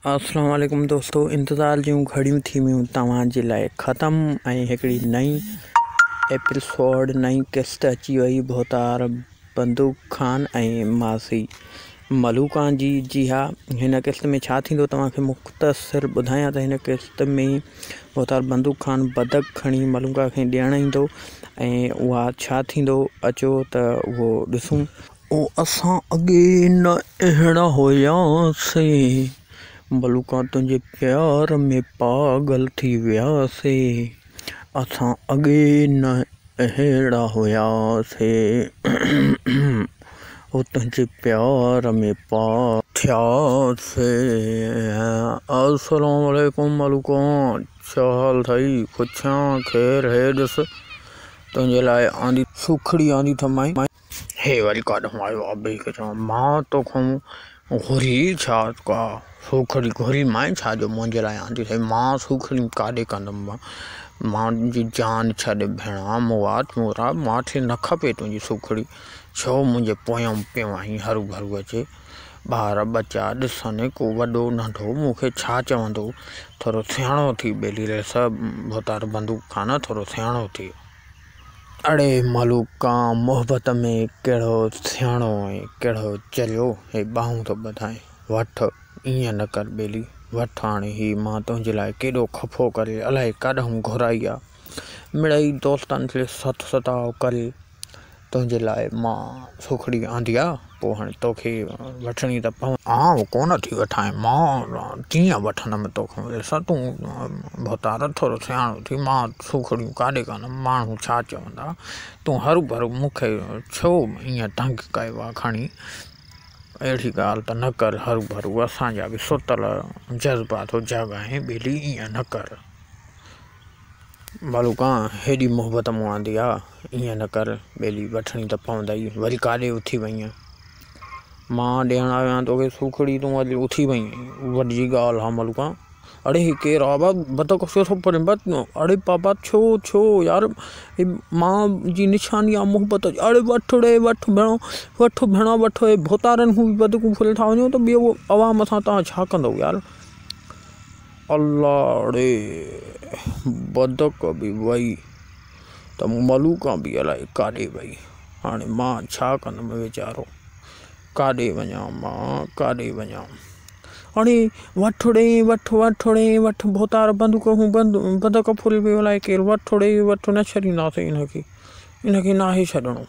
السلام عليڪم دوستو انتظار جون گهڙيون ٿي ويون توهان جي لاء ختم ۽ هڪڙي نئين ايپيسوڊ نئين قسط اچي وئي ڀوتار بندوق خان ۽ ماسي ملوڪان جي جي ها هن قسط ۾ ڇا ٿيندو توهان کي مختصر ٻڌايان ته هن قسط ۾ ڀوتار بندوق خان بدڪ کڻي ملوڪا کي ڏيڻ ايندو ۽ اها ڇا ٿيندو اچو ته اهو ڏسون. او اسان اڳي نه اهڙا هياسين، ملوڪا تنهنجي پيار ۾ پاڳل ٿي وياسين، اسان اڳي نه اهڙا هياسين، او تنهنجي پيار ۾ پا. ٿياسين. السلام عليڪم ملوڪا، ڇا حال اٿئي؟ پڇان خير هي ڏس تنهنجي لاء آندي. سوکڙي آندي اٿمائين. هي وري ڪاڏهون آيو ابي کي چوان مان توکان گهري ڇا ڪا سوکڙي گهري مانء ڇا جو منهنجي لاء آندي اٿئي مان سوکڙيون ڪاڏي ڪندم مان جي جان ڇڏ ڀيڻا مئا مورا مان کي نه کپي تنهنجي سوکڙي ڇو منهنجي پويان پيو آهين هرو ڀرو اچي ٻار ٻچا ڏسن ڪو وڏو ننڍو مون کي ڇا چوندو ٿورو سياڻو ٿي ٻيلي ريس ڀوتار بندوق کان نه ٿورو سياڻو ٿي. اڙي ملوڪا محبت ۾ ڪهڙو سياڻو ۽ ڪهڙو چريو، هي ٻانهون ٿو ٻڌائين. وٺ، ائين نه ڪر ٻيلي، وٺ هاڻي هي مان تنهنجي لاء ڪيڏو خفو ڪري الائي ڪاڏانهون گهرائي آ. مڙئي دوستن کي ست ستاء ڪري تنهنجي لاء مان سوکڙي آندي آ، پوء هاڻي توکي وٺڻي ته پوندي. آئون ڪونه ٿي وٺانء، مان ڪيئن وٺندم توکان ويسا، تون ڀوتار ٿورو سياڻو ٿي، مان سوکڙيون ڪاڏي ڪندم، ماڻهو ڇا چوندا، تون هروڀرو مون کي ڇو ائين تنگ ڪيو آ، کڻي اهڙي ڳالهه ته نه ڪر، هروڀرو اسان جا به ستل جذبا ٿو جاڳائين، ٻيلي ائين نه ڪر. ملوڪان، هيڏي محبت مون آندي آ، ائين نه ڪر ٻيلي، وٺڻي ته پوندئي، وري ڪاڏي اٿي وئينء؟ مان ڏيڻ آيو آهيان توکي سوکڙي، تون وري اٿي وئين، وڏي ڳالهه آ ملوڪان. اڙي هي ڪير آ بابا، بدڪ ڇو ٿو پرين بس، اڙي بابا ڇو ڇو يار، هي مان جي نشاني آ محبت جي، اڙي وٺ ڙي وٺ ڀيڻا، وٺ ڀيڻا وٺ، هي ڀوتارن کان به بدڪون ڦري ٿا وڃو ته ٻيو عوام سان توهان ڇا ڪندؤ يار. الله ڙي بدڪ به وئي ته ملوڪان به الائي ڪاڏي وئي. هاڻي مان ڇا ڪندم ويچارو ڪاڏي وڃان مان ڪاڏي وڃان. اڙي وٺ ڙي وٺ وٺ ڙي وٺ ڀوتار بندوق هون بند بدڪ ڦري ويو الائي ڪير وٺ ڙي وٺ نه ڇڏينداسين ان کي ان کي ناهي ڇڏڻو.